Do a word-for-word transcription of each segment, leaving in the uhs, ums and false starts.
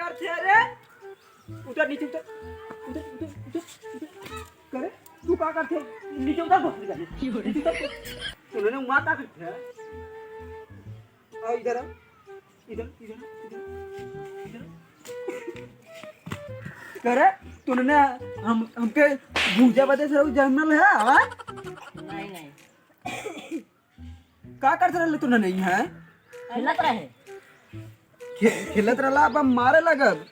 करथे रे? उतर नीचे, उतर, उतर, उतर, उतर, उतर। करे, तू का करथे? नीचे उतर, बस, नीचे उतर। तू ना, ना, वहाँ का करथे? आ, इधर आ, इधर, इधर, इधर, इधर। करे, तूने हम, हमके भूजा बदे से जनमल है, हाँ? नहीं, नहीं। का करत रहले तू नहीं है? खेलत रहे। खे-, खेलत रहला, अब मारे लगब।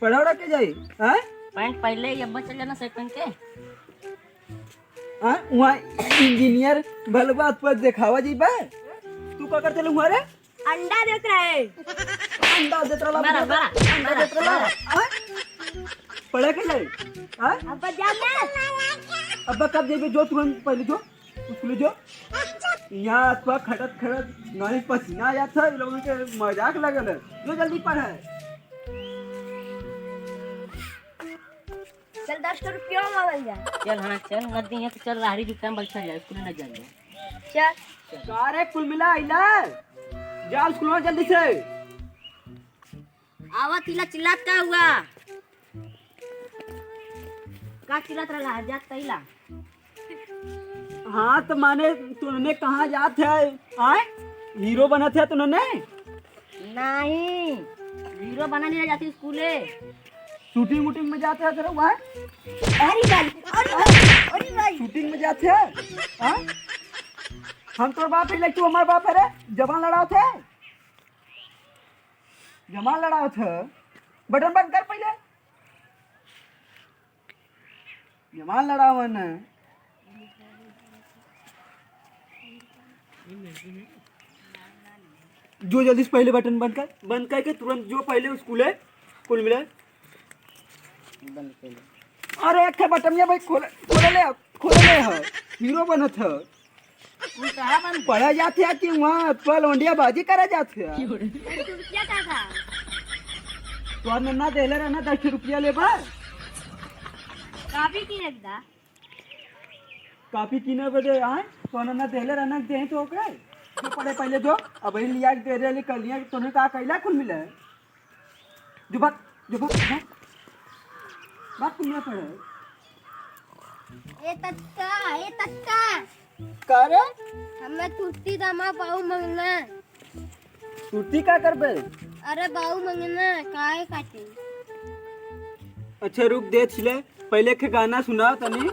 पढ़ा उड़ा के जाई, हैं? पैंट पहले ही अब्बा चल जाना सेट पहन के। हाँ, वहाँ इंजीनियर भलवा पर देखावा जी बा। तू का करत रहले वहाँ रे? अंडा देत रहे। अंडा देत रहला, मारा, मारा, अंडा मारा, देत रहला। मारा। हाँ? पढ़े के जाई? हाँ? अब्बा जाना। अब्बा कब जेबे? जो तुरंत पहले जो। स्कूल जो। यहाँ तो खटत खटत नहीं पसीना आ जात है, इ लोगन के मजाक लगल है। जो जल्दी पढ़े। चल दस रुपया मांगल जा। चल हाँ चल, न दिए तो चल, राहड़ी जूता में बैठल जा, स्कूल न जाए। चल। का रे कुल मिला अइला? जा स्कूल में जल्दी से। आवत इला चिल्लात का हुआ? का चिल्लात रहला? जात तैला। हाँ, तो माने तूने कहाँ जात है? आए? हीरो बनत है तूने? नहीं, हीरो बना नहीं जाती स्कूले। शूटिंग वूटिंग में जाते हैं तेरे वहाँ? अरे भाई, अरे भाई, अरे भाई। शूटिंग में जाते हैं? हाँ? हम तोर बाप है, तू हमार बाप है रे? जबान लड़ावत है? जबान लड़ावत है? बटन बंद कर पहले। जबान लड़ावन। जो जल्दी से पहले बटन बंद कर, बंद करके तुरंत जो पहले स्कूल है, कुल मिला। बंद कर ले। अरे एक ठे बटनिया भाई खोल, खोल ले, खोल ले है, हीरो बनत है। तू कहाँ बंद? पढ़ा जात है कि वहाँ पल ओंडिया बाजी करा जात है। दस रुपया का था। तो हमने ना देले रहना, दस रुपया लेबा। कापी किने दा? कापी किने बदे आए? तो हमने ना देले रहना, दे तो ओकरे। जो पढ़े पहले जो, अब ही लिया के दे दे, कल लिया, तूने का कैला कुल मिले? जो बात, जो बात, बात, बात कुल मिला पढ़े। ए तत्ता, ए तत्ता। का रे? हमें सुरती दमा बाऊ मंगना। सुरती का करबे? अरे बाऊ मंगना, काहे खातिर? अच्छा रुक दे छिले, पहले के गाना सुनाओ तनी।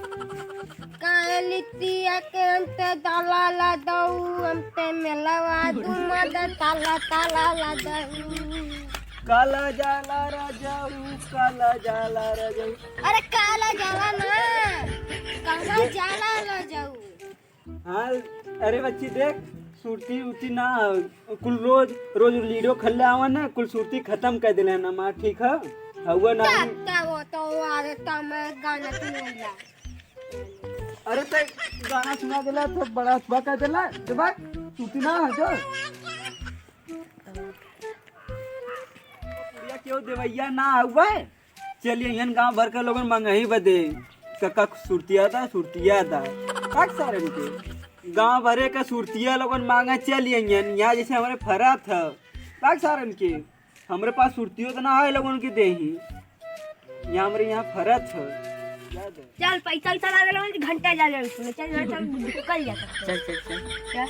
काहे लितिया के हम ते डाला ला दऊ, हम ते मेलवा दू मद ताला ताला ला दऊ। काला जाला राजाऊ, काला जाला राजाऊ। अरे काला जाला ना, काला जाला राजाऊ। हाँ, अरे बच्ची देख, सुरती उरती ना, कुल रोज, रोज लीडो खल्ले आवा ना, कुल सुरती खतम कर देले ना माँ, ठीक है? हउआ ना। तब, तब वो तो, अरे तब मैं गाना सुनूंगा। अरे तो गाना सुना देला तो बड़ा अथवा कर देला, दे बात, सुरती ना है जो। बुढ़िया केहू देवैया ना हुआ है। चलिए, यन गाँव भर के लोगन मंगही बदे, कक्का सुरतिया दा, सुरतिया दा। काट सारन के। गाँव भरे का सुरतिया लोगन मांगा चलिए यन, यहाँ जैसे हमरे फरत है। काट सारन के। हमरे पास सुरतियो तो ना है लोगन के देही। यहाँ हमरे यहाँ फरत है। चल, पैसा वैसा ला दे लोगन के, घंटा जा जाए उसमें। चल, चल, चल, निकल जा। चल, चल, चल। चल।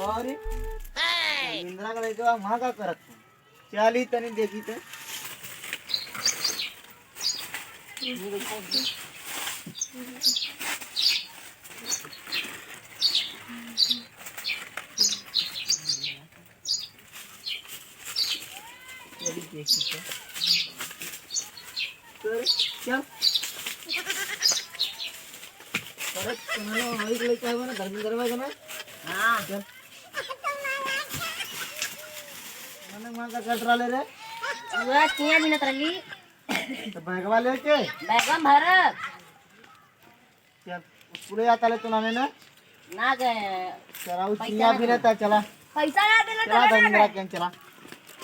अरे, इंदिरा का लड़का वहाँ का करत है? चली तनी देखी तो। चली देखी तो। सर, क्या? अरे, तुम्हारा वही लड़का है ना, धर्मेंद्र भाई का ना? हाँ। चल। मैंने वहाँ का कट रहा ले रे। वह किया बिनत रही। तो बैगवा लेके? बैगवा में भरत। चल, स्कूले जाता ले तो नाने ना? ना गए। चला, वो पैसा चिया ना भी दे। रहता, चला। पैसा ना देना चला, तो ना धर्मेंद्र गए। के चला।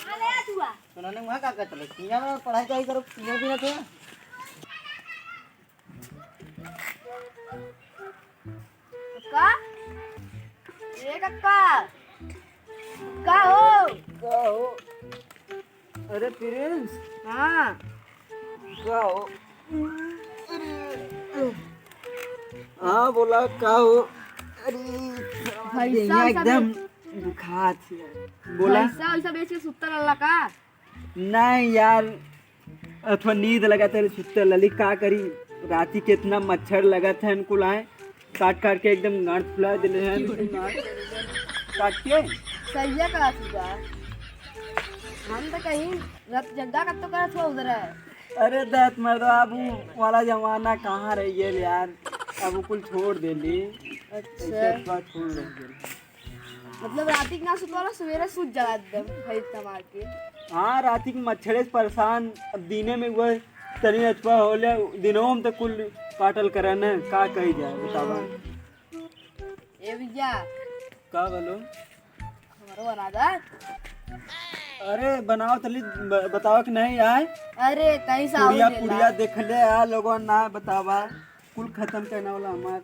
ना ले आ तू आ। तो नाने वहाँ का करता ले? चिया में पढ़ाई तो ही करो, चिया भी रहते हैं। का? ए कक्का, का हो? का हो? अरे प्रिंस। हाँ। का हो? अरे, हाँ, बोला, का हो? अरे, भैंसा देहिया वैसा एकदम बेच- दुखात है। बोला। भैंसा वैसा बेच के सुत्ता रहला का? नहीं यार, अथवा नींद लगत है, सुत्ते लली का करी, राती के इतना मच्छर लगत है, इनको लाए काट काट के एकदम गांठ फुला देले हैं। काट के। सहिया का सुबह। हम तो कहीं रत जग्गा कब तो करत हुआ उधर है। अरे दत्त मर्दवा, अब उ वाला जमाना कहाँ रह गया यार, अब उ कुल छोड़ देली। अच्छा। ऐसे अथवा छोड़ रह गया। मतलब राती के ना सुतवाला, सवेरे सुत जाला एकदम, खरीद कमा के। हाँ, राती के मच्छरे से परेशान, अब दिने में वह तनी अथवा होले, दिनों में तो कुल काटल करे न, का कही जाए, बतावा। ए भैया। का बोलो? हमारो बना दा। अरे बनाओ तली, ब-, बतावा कि नहीं आए? अरे कहीं से पुड़िया, पुड़िया देख ले आ, लोगों ना बतावा, कुल खत्म करने वाला हमार।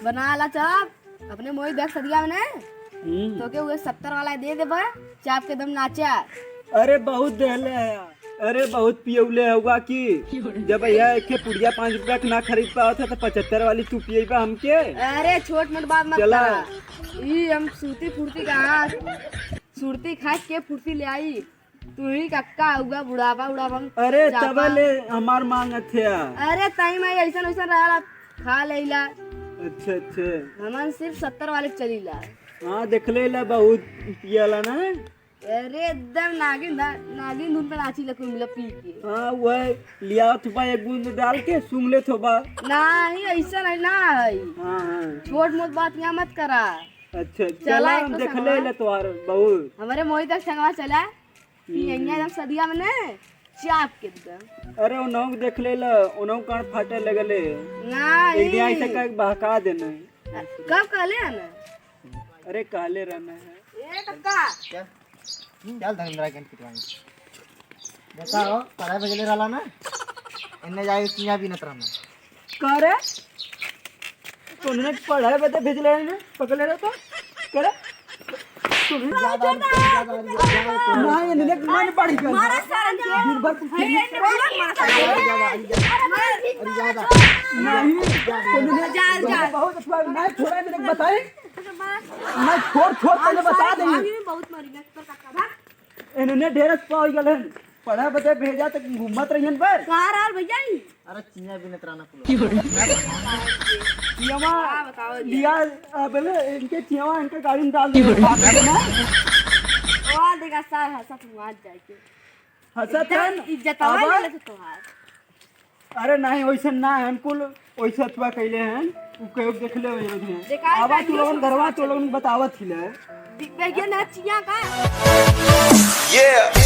बना ला चाप, अपने मोई देख सदिया में ने, हम्म। तो के उहे सत्तर वाला दे देबा, चाप के दम नाचा। अरे बहुत देहले है, अरे बहुत पियौले हुआ कि जब यह एक पुड़िया पाँच रुपया के ना खरीद पावत है तो पचहत्तर वाली तू पियबा हमके। अरे छोट मोट बात मत चला। करा, ई हम सूती फुर्ती कहाँ, सुरती खा के फुर्ती ले आई। तू ही कक्का हुआ बुढ़ापा, बुढ़ापा में अरे चापा। तबे ले हमार मांगत है। अरे तई मैं ऐसा वैसा रहला, खा लेला। अच्छा, अच्छा। हमन सिर्फ सत्तर वाले चलीला। हाँ, देख लेला बहुत पियला ना। अरे एकदम नागिन धा-, नागिन धुन पे नाची लखू मिला पी के। हाँ, वह लिया थोबा एक बूंद डाल के सूंघ ले थोबा। नहीं, ऐसा नहीं ना है। हाँ, हाँ। छोट मोट बात यहाँ मत करा। अच्छा, चला चला, हम एकदम देख संगवा। लेला तोहार बहुत। हमारे मोहित संगवा चला। हम्म। पियंगे एकदम सदिया में ने, चाप के एकदम। अरे, उन्हों के देख लेला, उन्हों के कान फाटे लगले। नहीं। एक दिन ऐसे कह के बहका देना। कब कहले है ना? अरे, कहले रहना है। ए, कक्का। क्या? क्या धर्मेंद्र के पिटवाएंगे? देखा हो, पढ़ाई बजले रहला ना, इन्ने जाए चिया बीनत रहना। का रे? तूने पढ़ाई बदे भेजले रहे ने? पकड़ले रहे तो? का रे? तूने ज्यादा, ज्यादा, ज्यादा, ज्यादा। ना, ये निलक मन पड़ी गया। मारा सारन के। दिन भर तू अरे, अरे, अरे, मारा सारन के। ज्यादा, अरे, ज्यादा। नहीं, तूने जा, जा। बहुत अच्छा, मैं थोड़ा मिनट बताई। मैं छोड़, छोड़, पहले बता दे। बहुत मारी, मैं पर काका भाग। इन्होंने ढेर पाई गल है। पढ़ा बदे भेजा त घूमत रहियन पर। का रहल भैया ई? अरे चिया बीनत रहना कुल। पियवा का बताओ जी? लिया, आ, बोले इनके चियवा इनके गाड़ी में डाल दे। वाह, देखा सार हंसत हुआ जाए के। हंसत है न? इज्जतवा अब ले लेते तोहार। अरे नहीं, वैसे ना है, कुल वैसे अथवा कैले हैं। उ कहो देख ले वही में। देखा है आवा, तू लोगन घरवा, तू लोगन बतावत ही ले। दि-, देखिए ना चिया का। Yeah।